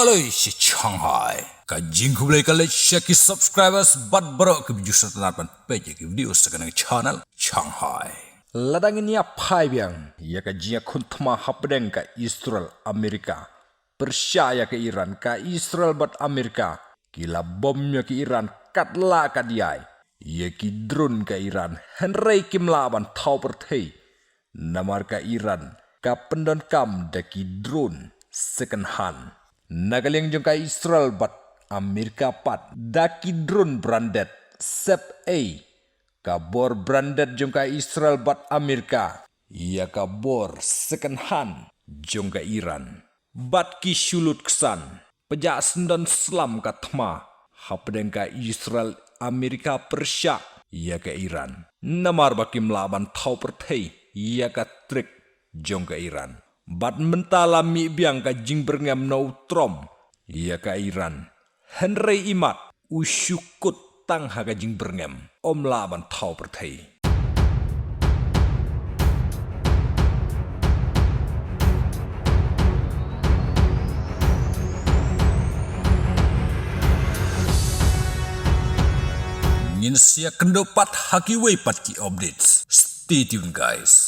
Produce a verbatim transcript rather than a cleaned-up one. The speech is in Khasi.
Khublei shi Shanghai. Ka jingkhublei ka leit sha ki subscribers bad baroh ki views sha tang ban peit ïa ki video sha kane ka channel Shanghai. Lada ngin ïa phai biang ïa ka jingïakhun thma hapdeng ka Israel Amerika pyrshah ïa ka Iran, ka Israel bad Amerika ki la bom ïa ka Iran katba lah katba ïa ki drone ka Iran, hynrei kim lah ban thaw pyrthei namar ka Iran ka pyndonkam da ki drone second hand. Na ka liang jong ka Israel bad Amerika pat da ki drone branded, sep ei ka bor branded jong ka Israel bad Amerika ïa ka bor second hand jong ka Iran. Bad ki shu lut ksan, pyrshah syndon slam ka thma hapdeng ka Israel Amerika pyrshah ïa ka Iran namar ba kim lah ban thaw pyrthei ïa ka trick jong ka Iran. Bad mynta la mih biang ka jingbyrngem na u Trump ïa ka Iran, hynrei imat u shu kut tang ha ka jingbyrngem, um lah ban thaw pyrthei. Ngin sa ïakynduh pat ha kiwei pat ki updates. Stay tuned, guys.